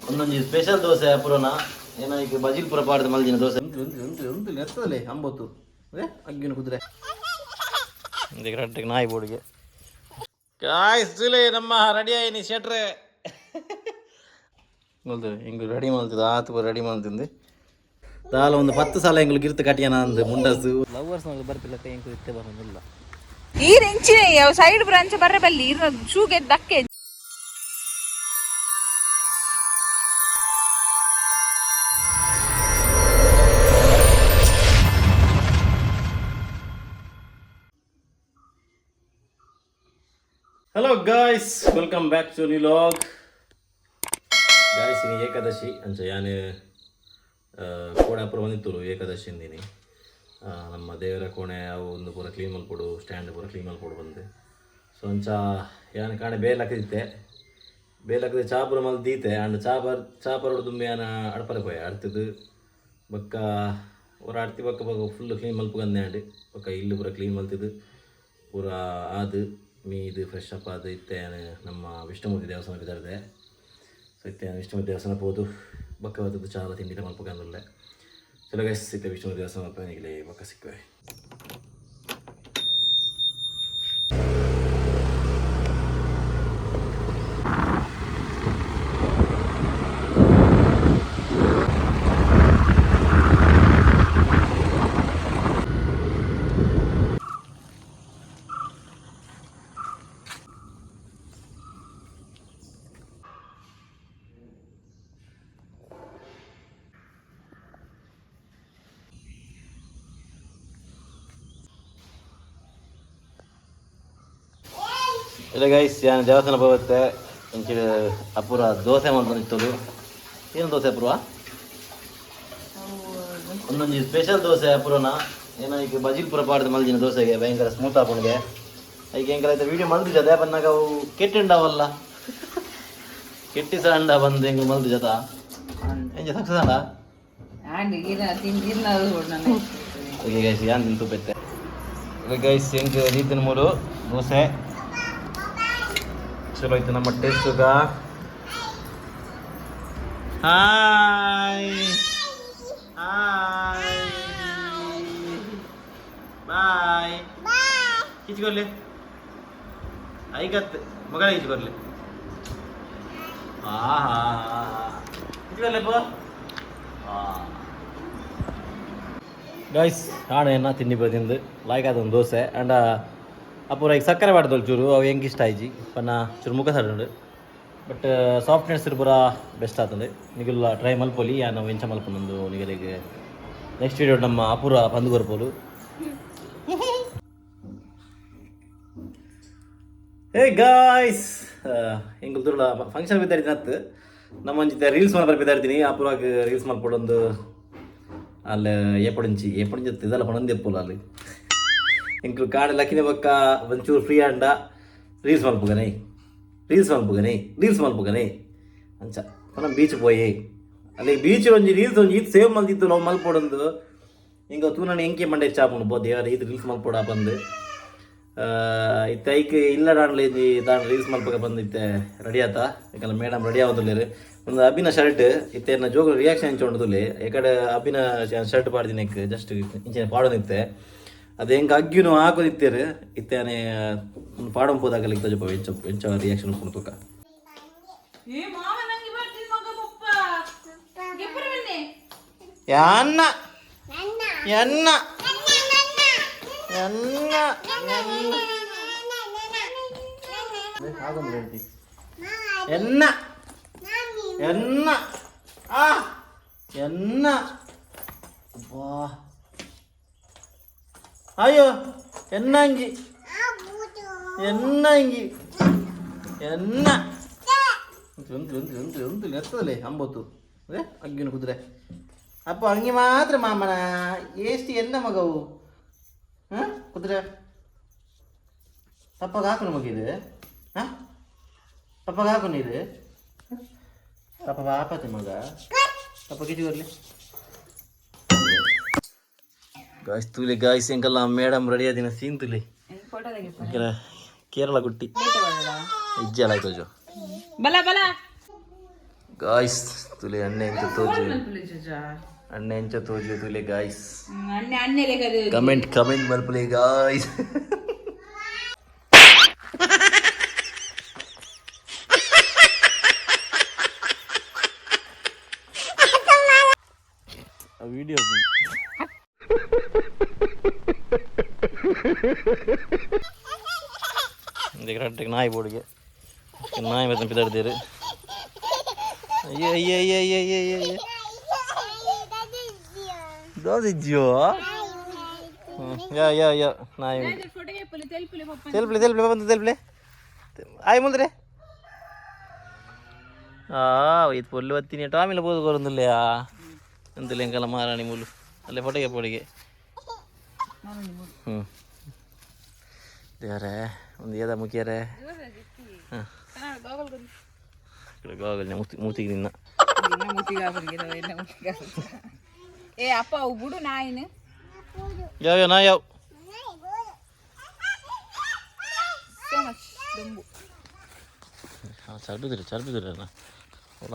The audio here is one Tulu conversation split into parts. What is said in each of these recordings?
ಒಂದೊಂಜಿ ಸ್ಪೆಷಲ್ ದೋಸೆ ಅಪುರನ ಏನ ಈಗ ಬಜಿಲ್ ಪುರ ಪಾಡ್ದು ಮಲ್ದಿನ ದೋಸೆ. ಉಂತು ನೆತ್ತದಲೇ ಅಂಬೊತ್ತು ಅಗ್ಗಿನ ಕುದುರೆ ಕರೆಕ್ಟ್ ನಾಯಿ ಬೋಡಿಗೆ. ಗಾಯ್ಸ್, ತುಲೆ ನಮ್ಮ ರೆಡಿ ಆಯ್ನಿ ಶೆಟ್ರೆ. ಹಿಂಗೆ ರೆಡಿ ಮಾಡ್ತಿದ್ದು ಆತು ಪೂರ ರೆಡಿ ಮಾಡ್ತಿಂದು. ದಾಲ ಒಂದು 10 ಸಲ ಎಂಗ್ಲು ಗಿರ್ತು ಕಟ್ಟಿಯನ ಅಂದು ಮುಂಡಸು ಲವರ್ಸ್ ಬರ್ತಿಲ್ಲ, ಎಂಕು ಇತ್ತೆ ಬರೋದಿಲ್ಲ. ಈ ರೆಂಚಿನ ಸೈಡ್ ಬ್ರಾಂಚ್ ಬರ್ರೆ ಬಲ್ಲಿ ಇರ ಶೂಗೆ ದಕ್ಕೆ. Hello guys, welcome back to new vlog. Guys, ಇನಿ ಏಕಾದಶಿ ಅಂಚ ಯಾನು ಕೋಡೆ ಅಪುರ ಬಂದಿತ್ತು ಏಕಾದಶಿ ಇಂದಿನಿ. ನಮ್ಮ ದೇವರ ಕೋಣೆ ಅವು ಒಂದು ಪೂರ ಕ್ಲೀನ್ ಮಲ್ಪೊಡು, ಸ್ಟ್ಯಾಂಡ್ ಪೂರ ಕ್ಲೀನ್ ಮಲ್ಪೊಡು ಬಂದು. ಸೊ ಅಂಚ ಯಾನ್ ಕಾಣೆ ಬೇಲ್ ಹಾಕಿದ್ದೆ, ಬೇಲ್ ಹಾಕಿದೆ, ಚಾ ಪೂರ ಮಲ್ ದೀತೆ. ಅಂಡ್ ಚಾ ಬರ್ ಚಾ ಪರೋಡು ತುಂಬಿ ಯಾನ ಅಡ್ಪರೆ ಪೋಯೆ. ಅಡ್ತದ್ದು ಬೊಕ್ಕ ಒರ ಅಡ್ತಿ ಬೊಕ್ಕ ಬೊಕ್ಕ ಫುಲ್ ಕ್ಲೀನ್ ಮಲ್ಪುಗಂದೆ. ಅಂಡ್ ಬೊಕ್ಕ ಇಲ್ಲು ಪೂರ ಕ್ಲೀನ್ ಮಲ್ತಿದ್ದು ಪೂರ ಆದು ಮೀದು ಫ್ರೆಶ್ ಅಪ್ ಆದು ಇತ್ತೆ ಯಾನ್ ನಮ್ಮ ವಿಷ್ಣುಮೂರ್ತಿ ದೇವಸ್ಥಾನ ಬಿದ್ದಾರ್ದೆ. ಸೊ ಇತ್ತೆ ಯಾನ್ ವಿಷ್ಣುಮೂರ್ತಿ ದೇವಸ್ಥಾನ ಪೋದು ಬೊಕ್ಕ ಬತ್ತದ್ದು ಚಾಲ ತಿಂಡಿ ಮಲ್ಪುಗಂದುಲ್ಲೆ. ಚಲೋ ಗೈಸ್, ಇತ್ತೆ ವಿಷ್ಣುಮೂರ್ತಿ ದೇವಸ್ಥಾನ ಮಲ್ಪೆ ಬೊಕ್ಕ ಸಿಕ್ಕುವೆ. ಇಲ್ಲ ಗೈಸ್, ಯಾನ್ ದೇವಸ್ಥಾನ ಹೋಗುತ್ತೆ. ಇಂಚಿನ ಅಪೂರ ದೋಸೆ ಮಲ್ತೊಂದಿತ್ತದು. ಏನು ದೋಸೆ ಅಪೂರ್ವ? ಒಂದೊಂಜಿ ಸ್ಪೆಷಲ್ ದೋಸೆ ಅಪೂರ್ವನ. ಏನೋ ಈಗ ಬಜಿಲ್ ಪೂರ ಪಾಡ್ದು ಮಲ್ದಿನ ದೋಸೆಗೆ ಭಯಂಕರ ಸ್ಮೂತ್ ಆಪುಂಡುಗೆ. ಈಗ ಎಂಕಲ ವಿಡಿಯೋ ಮಲ್ದಿಜ ಅದೇ ಬಂದಾಗ ಅವು ಕೆಟ್ಟುಂಡವಲ್ಲ, ಕೆಟ್ಟಿ ಸಣ್ಣ ಬಂದು ಹೆಂಗೆ ಮಲ್ದು ಜತ ಎಂಜ ಸಕ್ಸಸ್ ಅಲ್ಲ. ಓಕೆ ಗೈಸ್, ಯಾನ್ ತಿಂತು ಪೆತ್ತೆ. ಗೈಸ್, ಹೆಂಗೆ ರೀತಿನ ಮೂರು ದೋಸೆ ಚಲೋ ಆಯ್ತು ನಮ್ಮ ಟೇಸ್ಟ್. ಹಾಯ್ ಹಾಯ್ ಬಾಯ್ ಕಿಚ್ಕೊರ್ಲಿ ಐಕತ್ ಮಗಳ ಕಿಚ್ಕೊರ್ಲಿ. ಆಹಾ, ಕಿಚ್ಕೊರ್ಲಿ ಪೋ. ಗೈಸ್, ಕಾಣೆ ತಿಂಡಿ ತಿಂದು ಲಾಯ್ಕ್ ಆದ ಒಂದು ದೋಸೆ. ಅಂಡ ಅಪೂರ ಈಗ ಸಕ್ಕರೆ ಬಾಡ್ದೊಲ್ ಚೂರು, ಅವು ಹೆಂಗೆ ಇಷ್ಟ ಆಯ್ಜಿ ಪನ್ನ ಚೂರು ಮುಖ ಸಡುಂಡು. ಬಟ್ ಸಾಫ್ಟ್ನೆಸ್ ಪೂರ ಬೆಸ್ಟ್ ಆತಂದೆ. ನಿಗುಲ್ಲ ಟ್ರೈ ಮಲ್ಪೊಲಿ. ಯಾನ್ ಎಂಚ ಮಲ್ಪೊಂದು ನಿಗಲಿಗೆ ನೆಕ್ಸ್ಟ್ ವೀಡಿಯೋ ನಮ್ಮ ಅಪೂರ ಪಂದು ಕೊರ್ಪೋಲು. ಹೇ ಗಾಯ್ಸ್, ಎಂಕುಲು ತುರುಳ ಫಂಕ್ಷನ್ ಬಿದ್ದಾಡ್ತೀನಿ ಅತ್ತು ನಮ್ಮ ಒಂಜಿ ರೀಲ್ಸ್ ಮಲ್ಪ ಬಿದ್ದಾಡ್ತೀನಿ. ಅಪೂರ್ವಾಗ ರೀಲ್ಸ್ ಮಲ್ಪೊಡೊಂದು ಅಲ್ಲಿ ಏಪೊಡಿಂಚಿ ಏಪೊಡಿಂಚಿ ಇದೆಲ್ಲ ಪಣೊಂದು ಎಪ್ಪುಲ. ಅಲ್ಲಿ ಎಂಕುಲು ಕಾಡು ಲಕ್ಕಿನ ಬೊಕ್ಕ ಒಂಚೂರು ಫ್ರೀ ಆಂಡ ರೀಲ್ಸ್ ಮಲ್ಪುಗನೆ, ರೀಲ್ಸ್ ಮಲ್ಪುಗನೆ, ರೀಲ್ಸ್ ಮಲ್ಪುಗನೆ ಅಂಚ ಪನ ಬೀಚ್ ಪೋಯೆ. ಅಲ್ಲಿ ಬೀಚ್ ಒಂಜಿ ರೀಲ್ಸ್ ಒಂಜಿ ಈತ್ ಸೇವ್ ಮಲ್ತಿತ್ತು ನಾವು ಮಲ್ಪೊಡೊಂದು. ಹಿಂಗ ತೂನನ ಎಂಕೆ ಮಂಡೆ ಚಾಪುಂಡು ಪೋ ದೇವರ ಈತ್ ರೀಲ್ಸ್ ಮಲ್ಪೊಡ ಬಂದು. ಇತ್ತೆ ಐಕ್ ಇಲ್ಲ ಡಾನ್ಲೆ ದಾನ್ ರೀಲ್ಸ್ ಮಲ್ಪಗ ಬಂದು. ಇತ್ತೆ ರೆಡಿ ಆತ. ಯಾಕಂದ್ರೆ ಮೇಡಮ್ ರೆಡಿ ಆವೊಂದುಲ್ಲೆರ್. ಒಂದು ಅಭಿನ ಶರ್ಟ್ ಇತ್ತೆ ಎನ್ನ ಜೋಗ ರಿಯಾಕ್ಷನ್ ಎಂಚ ಉಂಡು. ಎಕಡೆ ಅಭಿನ ಶರ್ಟ್ ಪಾಡ್ದಿನ ಜಸ್ಟ್ ಇಂಚಿನ ಪಾಡೊಂದಿತ್ತೆ. ಅದು ಹೆಂಗೆ ಅಗ್ಗಿನು ಹಾಕೋದಿತ್ತೇರು. ಇತ್ತೆ ಒಂದು ಪಾಡೊಂದು ಪೋದಾಗಲಿಕ್ಕೆ ತೋಜಪ್ಪ ಎಂಚ ಎಂಚ ರಿಯಾಕ್ಷನ್ ಉಪ್ಪುಂಡು ತೂಕ. ಏ ಮಾಮ ನಂಗೆ ಬರ್ತೀನಿ ಮಗ ಪಪ್ಪ ಗೆಪ್ಪರ ಬನ್ನಿ. ಎನ್ನ ಎನ್ನ ಎನ್ನ ಎನ್ನ ಎನ್ನ ಆ ಎನ್ನ ಅಬ್ಬಾ ಅಯ್ಯೋ ಎನ್ನಂಗಿ ಎನ್ನಂಗಿ ಎನ್ನ ಒಂದು ಒಂದು ಒಂದು ಒಂದು ಎತ್ತದಲೇ ಅಂಬೊತ್ತು ಅದೇ ಅಗ್ಗಿನ ಕುದುರೆ ಅಪ್ಪ ಅಂಗಿ ಮಾತ್ರ ಮಾಮನ ಎಷ್ಟು ಎನ್ನ ಮಗವು. ಹಾಂ ಕುದುರೆ ಪಪ್ಪಗೆ ಹಾಕು ಮಗಿದು. ಹಾಂ ಪಪ್ಪಗೆ ಹಾಕು ನೀರು. ಪಪ್ಪ ಪಾಪತಿ ಮಗ ಪಪ್ಪ ಕಿಚಿ ಬರಲಿ. ಗಾಯ್ಸ್ ತೂಲೆ ಗಾಯ್ಸ್, ಎಂಕಲ್ಲ ಮೇಡಮ್ ರೆಡಿ ಆದಿನ ಸೀನ್ ತುಲೆ. ಕೇರಳ ಗುಟ್ಟಿ ಇಜ್ಜೆ ಆಯ್ತು. ಬಲ ಬಲ. ಗಾಯ್ಸ್ ತುಲೆ ಅಣ್ಣೆ ಎಂಚ ತೋಜು, ಅಣ್ಣೆ ಎಂಚ ತೋಜು ತುಲೆ ಗಾಯ್ಸ್. ಅಣ್ಣೆ ಅಣ್ಣೆ. ಕಮೆಂಟ್ ಕಮೆಂಟ್ ಮಲ್ಪಲೆ ಗಾಯ್ಸ್. ವಿಡಿಯೋ ಕರೆಕ್ಟಾಗಿ ನಾಯಿ ಬೋರ್ಡ್ಗೆ ನಾಯಿ ಮತ್ತೆ ಪಿದಾಡ್ತೀರಿ. ಅಯ್ಯೋ ಅಯ್ಯೋ ಅಯ್ಯೋ ಅಯ್ಯೋ ಅಯ್ಯೋ ಅಯ್ಯೋ, ದಾದಿಜ್ಯೋ. ಯಾ ಯಾ ಯಾ, ನಾಯಿ. ತೆಲ್ಪ್ಲೆ ತೆಲ್ಪ್ಲೆ ಬಂದು ತೆಲ್ಪ್ಲೆ ಆಯ್ ಮುಂದ್ರೆ. ಆ ಇದು ಪೊಲ್ಲು ಬತ್ತೀನಿ ಟಾಮಿಲ ಬೋದು ಕೊರೊಂದುಲ್ಲೆಯಾ ಎಂತಲ್ಲ ಎಂಕಲ್ಲ ಮಾರಾಣಿ ಮುಲ್ಲು ಅಲ್ಲೇ ಫೋಟೋಗೆ ಪೋಡಿಗೆ. ಹ್ಞೂ ದೇವರೇ, ಒಂದು ಏದ ಮುಖ್ಯರೇ. ಹಾಂ, ಗಾಗಲ್ ಮೂತಿ ಮೂತಿಗೆ ನಿನ್ನ. ಏ ಅಪ್ಪ, ಅವು ಬಿಡು ನಾಯಿನ. ಯಾವ ಯಾವ ನಾ ಯಾವ? ಸೋ ಮಚ್ ದೊಂಬು. ಹಾಂ, ಚರ್ಬಿದಿಲ್ಲ ಚರ್ಬಿದಿಲ್ಲ.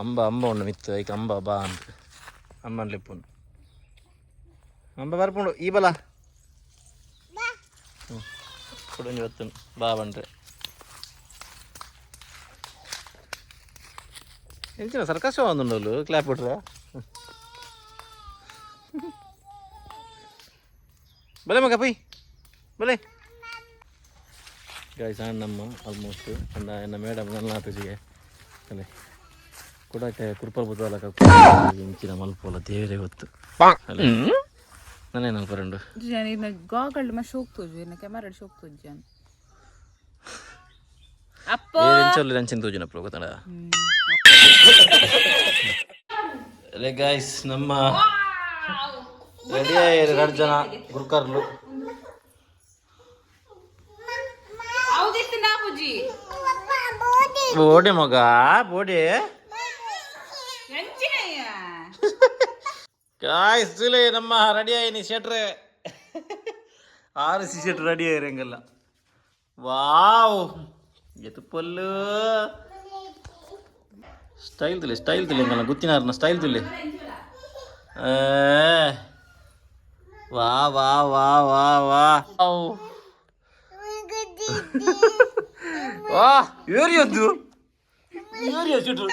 ಅಂಬ ಅಂಬ ಉಂಡು ಮಿತ್ತು ಐಕ್ ಅಂಬ ಬಾ ಅಂತ ಅಮ್ಮನ ಲೆಪ್ಪುಂಡು. ಅಂಬ ಬರ್ಪುಂಡು ಈ ಬಲ. ಹ್ಞೂ, ಕೊಡೊಂಜಿ ಬತ್ತುಂಡು ಬಾ ಬಂಡ್ರೆ. ಎಂಚಿನ ಸರ್ಕಸ್ ಒಂದುಂಡಲ್ಲು ಕ್ಲಾಪ್ ಬಿಟ್ರೆ. ಬಲೆ ಮಗ ಪೊಯ್ ಬಲೆ. ಗಾಯ್ಸ್, ನಮ್ಮ ಆಲ್ಮೋಸ್ಟ್ ಅಣ್ಣ ಎನ್ನ ಮೇಡಮ್ ನನ್ನ ಆಫೀಸಿಗೆ ಅಲ್ಲೇ ಕೊಡಕ್ಕೆ ಕುರ್ಪಲ್ ಬುತ್ತಲ್ಲ. ಇಂಚಿನ ಮಲ್ಪೋಲ ದೇವರೇ ಗೊತ್ತು. ಅಲ್ಲೇ ನಾನೇನು ಅಲ್ಪರಂಡು. ಇನ್ನ ಗಾಗಲ್ಡ್ ಮ ಶೋಕ್ ತೋಜು, ಇನ್ನ ಕ್ಯಾಮರಾ ಶೋಕ್ ತೋಜು ಜಾನ್ ಅಪ್ಪ. ಎಂಚೊಲ್ಲಿ ಅಂಚಿನ ತೋಜುನ ಗೊತ್ತಡ. ಅಲ್ಲೇ ಗಾಯ್ಸ್, ನಮ್ಮ ರೆಡಿ ಆಯ್ರು ಎರಡು ಜನ ಗುರ್ಕರ್ಲು. ಹೌದಿತ್ತು ನಾ ಪೂಜಿ. ಬೋಡಿ ಮಗ ಬೋಡಿ. ಎಂಚಿನಯ್ಯ. ಗಾಯ್ಸ್, ತುಲೆ ನಮ್ಮ ರೆಡಿ ಆಯ್ನಿ ಶೆಟ್ರೆ. ಆರು ಸಿ ಶೆಟ್ರ್ ರೆಡಿ ಆಯ್ರಂಗಲ್ಲ. ವಾವ್, ಎತ್ತು ಪೊಲ್ಲು. ಸ್ಟೈಲ್ ತುಲೆ, ಸ್ಟೈಲ್ ತುಲೆ ಎಂಗಲ್ಲ ಗುತ್ತಿನಾರನ ಸ್ಟೈಲ್ ತುಲೆ. ವಾ ವಾ ವಾ ವಾ ವಾ ವಾ, ಏರಿಯದ್ದು ಏರಿಯ ಶೆಟ್ರು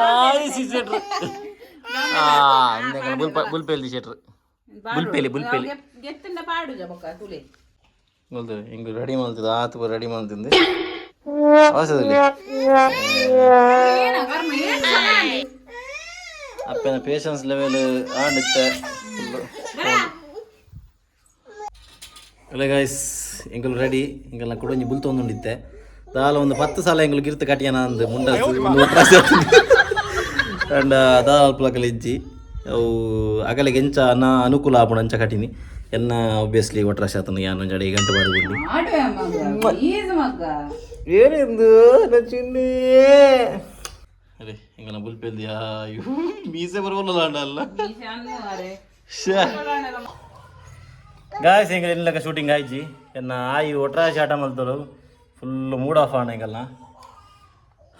ನಾಯಿ ಶೆಟ್ರು. ಆ ಬುಲ್ಪೇಲಿ ಶೆಟ್ರು, ಬುಲ್ಪೇಲಿ ಬುಲ್ಪೇಲಿ. ಗೆತ್ತಿಂದ ಪಾಡುಜ ಬೊಕ್ಕ ತುಲೆ. ಮಲ್ತದೆ ಹಿಂಗೆ ರೆಡಿ ಮಾಡ್ತದೆ ಆತು ರೆಡಿ ಮಾಡ್ತಿಂದೆ ಅವಸರದಲ್ಲಿ. ಏನ ಕರ್ಮ ಏನ್? ಅಪ್ಪನ ಪೇಷನ್ಸ್ ಲೆವೆಲ್ ಆಂಡಿತ್ತೆ. ಅಲ್ಲ ಗಾಯ್ಸ್, ಎಂಕುಲು ರೆಡಿ. ಎಂಕಲ್ನ ಕುಡೊಂಜಿ ಬುಲ್ತೊಂದುಂಡಿತ್ತೆ. ದಾಲ ಒಂದು 10 ಸಾಲ ಎಂಕುಲು ಗಿರ್ತ ಕಟಿಯನ ಅಂದ್ ಮುಂಡ ಅಂಡ ದಾಲ ಅಲ್ಪಲಕಲ ಇಜ್ಜಿ. ಅವು ಅಗಲಿಗೆ ಎಂಚ ನಾ ಅನುಕೂಲ ಆಪುಂಡು ಅಂಚ ಕಟಿನಿ. ಎನ್ನ ಆಬ್ವಿಯಸ್ಲಿ ಒಟ್ರಾಶಿ ಆತನ ಯಾನ್ ಒಂಜಿ ಅಡಿ ಗಂಟೆ ಬಾಡಿ ಬಿಡ್ಲಿ. ಆಡುವೆ ಮಗ, ಪ್ಲೀಸ್ ಮಗ. ಏನೆಂದು ಚಿನ್ನಿ. ಅರೆ, ಎಂಕಲ್ನ ಬುಲ್ಪೆಲ್ದಿಯಾ ಮೀಸೆ ಬರವಲ್ಲ ಅಲ್ಲ. ಗಾಯ್ಸ್, ಎಂಕಲ್ ಎನ್ನಲಕ ಶೂಟಿಂಗ್ ಆಯ್ಜಿ. ಎನ್ನ ಆಯಿ ಒಟ್ರಾಶಿ ಆಟ ಮಲ್ತರು. ಫುಲ್ ಮೂಡ್ ಆಫ್ ಆಣ ಎಂಕಲ್ನ.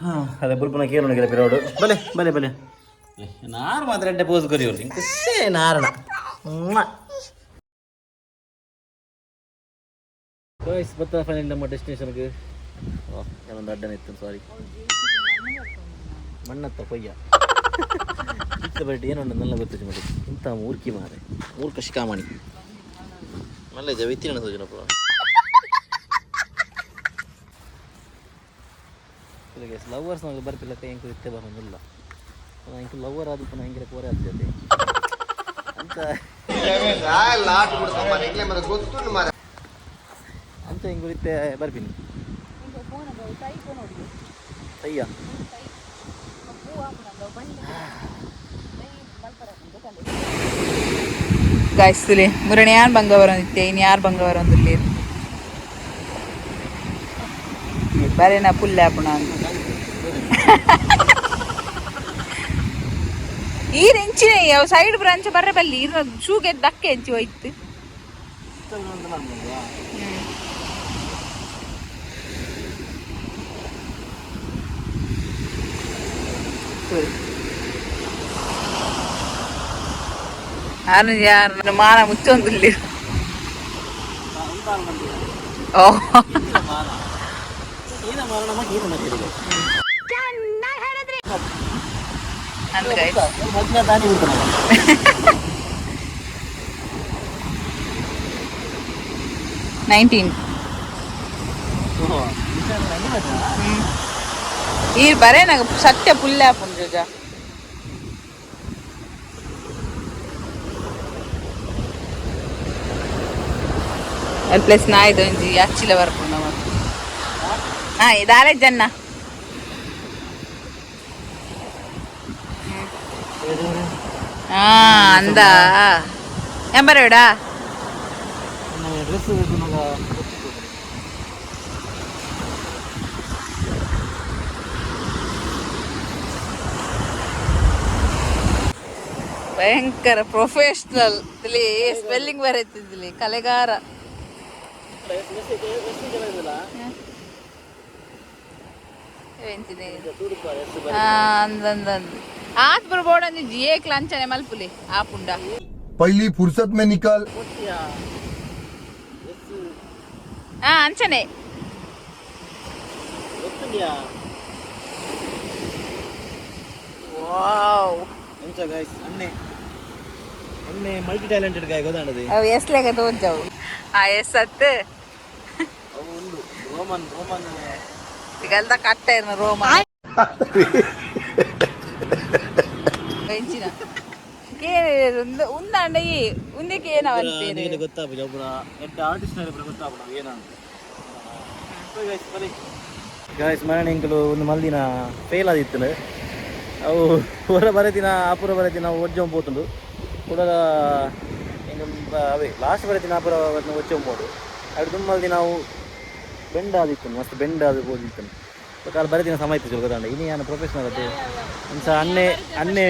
ಹಾಂ, ಅದೇ ಬುಲ್ಪುನ ಕೇಳುಣ ಪಿರೋಡು. ಬಲೆ ಬಲೆ ಬಲೆ. ನಾರು ಮಾತ್ರ ಎಡ್ಡೆ ಪೋಸ್ ಕೊರಿಯೋರು. ಇಂಕಸೇ ನಾರಣ. ಗಾಯ್ಸ್, ಬತ್ತ ಫೈನಲ್ ನಮ್ಮ ಡೆಸ್ಟಿನೇಷನ್ಗೆ. ಒಂದು ಅಡ್ಡನ ಇತ್ತು, ಸಾರಿ. ಮಣ್ಣತ್ತ ಕೊಯ್ಯ ಇತ್ತ ಬರಟಿ ಏನು ನನ್ನ ಗೊತ್ತು ಮಾಡಿ. ಇಂಥ ಮೂರ್ಖಿ ಮಾರೆ, ಮೂರ್ಖ ಶಿಖಾಮಣಿ ಮಲ್ಲೆ ಜವಿತ್ತಿನ ಸೋಜನಪ್ಪ. ಲವರ್ಸ್ ನಾವು ಬರ್ಪಿಲ್ಲಕ್ಕ ಎಂಕು ಇತ್ತೆ ಬರೋದಿಲ್ಲ. ಎಂಕು ಲವರ್ ಆದ ಪುನಃ ಹೆಂಗಿರ ಕೋರೆ ಆಗ್ತದೆ ಅಂತ ಅಂತ ಹೆಂಗು ಇತ್ತೆ ಬರ್ಪಿನಿ ಅಯ್ಯ. ಗಾಯ್ಸ್, ತುಲೆ ಮುರಣಿ ಯಾರು ಬಂಗ ಬರೋದಿತ್ತೆ, ಇನ್ನು ಯಾರು ಬಂಗ ಬರೋದಿಲ್ಲ. ಬರೇನಾ ಪುಲ್ಲೆ ಆಪುಣ ಅಂತ. ಈರ್ ಎಂಚಿನ ಅವು ಸೈಡ್ ಬ್ರಾಂಚ್ ಬರ್ರೆ ಬಲ್ಲಿ. ಇರ್ ಶೂಗೆ ದಕ್ಕೆ ಎಂಚಿ ಹೋಯ್ತು. ಮಲ್ಪುರಿ ನಾನು ಯಾರು ಮಾನ ಮುಚ್ಚೊಂದಿಲ್ಲ. ಓ, ಅಂದ್ ಗೈಸ್. 19. ಈ ಬರೇ ನಂಗೆ ಸತ್ಯ ಪುಲ್ಲೆ ಆಪುಂಡು ಜೋಜ. ಪ್ಲಸ್ ನಾಯ್ದು ಒಂಜಿ ಅಚ್ಚಿಲ ಬರ್ಪುಂಡು ಮತ್ತು ಹಾ ಇದಾರೆ ಜನ್ನ. ಹಾ, ಅಂದ ಏನ್ ಬರಬೇಡ. ಡ್ರೆಸ್. ಭಯಂಕರ ಪ್ರೊಫೆಷನಲ್ ಇಲ್ಲಿ ಸ್ಪೆಲ್ಲಿಂಗ್ ಬರೀತಿದ್ಲಿ ಕಲೆಗಾರ. ಎಂಚಿದೆ? ಅಂದ ಅಂದ ಅಂದ್ ಆತ್ ಬರ್ಬೋಡ. ಏಕ್ ಲಂಚನೆ ಮಲ್ಪುಲಿ ಆಪುಂಡ. पहली फुर्सत में निकल. ಹಾ, ಅಂಚನೆ. ವಾವ್. ಎಂಚ ಗೈಸ್? ಅನ್ನೆ ಅನ್ನೆ ಮಲ್ಟಿ ಟ್ಯಾಲೆಂಟೆಡ್ ಗಾಯ್ ಗೊತ್ತಾಂಡದೆ. ಅವು ಎಸ್ ಲೆಕ್ಕ ತೋಜವು. ಆ ಎಸ್ ಅತ್ತು. ಅವು ಉಂಡು ರೋಮನ್ ರೋಮನ್. ಈಗೆಲ್ದ ಕಟ್ಟ ಇರ್ನ ರೋಮ ಎಂಚಿನ ಉಂದಾಂಡ ಈ ಉಂದಕ್ಕೆ ಏನವಂತೀರಿ? ಗೊತ್ತಾಪುಜ. ಒಬ್ಬರ ಎಡ್ಡೆ ಆರ್ಟಿಸ್ಟ್ ಗೊತ್ತಾಪುಂಡು ಏನಂತ. ಗಾಯ್ಸ್, ಮರಣ ಎಂಕುಲು ಒಂದು ಮಲ್ದಿನ ಫೇಲ್ ಆದಿತ್ತುಂಡು. ಅವು ಹೊರ ಬರತಿನ ಆಪುರ ಬರತಿನ ಒಜ್ಜೊಂಬ ಪೋತುಂಡು ಕುಡಲ. ಎಂಕ್ ಅವೇ ಲಾಸ್ಟ್ ಬರತಿನ ಆಪುರ ಒಜ್ಜೊಂಬೋಡು. ಅವು ದುಮ್ಮಲ್ದಿ ನಾವು ಬೆಂಡ್ ಆದಿತ್ತು, ಮಸ್ತ್ ಬೆಂಡ್ ಆದ್ ಪೋದಿತ್ತು. ಬೊಕ ಅಲ್ಲಿ ಬರತಿನ ಸಮಯ ಇತ್ತು ಗೊತ್ತಾಂಡ. ಇನಿ ಯಾನ್ ಪ್ರೊಫೆಷನಲ್ ಅತ್ತೆ ಇಂಚ ಅನ್ನೆ ಅನ್ನೆ.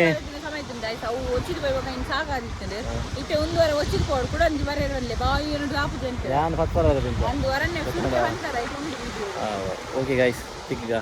ಅವು ಒಚ್ಚಿದ್ ಬೈವಾಗ ಇನ್ನು ಸಾಕಾದಿತ್ತಂಡೆ. ಇತ್ತೆ ಒಂದುವರೆ ಒಚ್ಚಿದ್ ಪೋಡು ಕೂಡ ಒಂಜಿ ಬರೆಯಲ್ಲ ಬಾಯಿ ಎರಡು ಆಪುಜಂತೆ. ಯಾನ್ ಫಸ್ಟ್ ಬರಬೇಕು. ಒಂದು ವರನ್ನೇ ಬಂತಾರ. Okay guys, ತಿಕ್ಕಿಗ.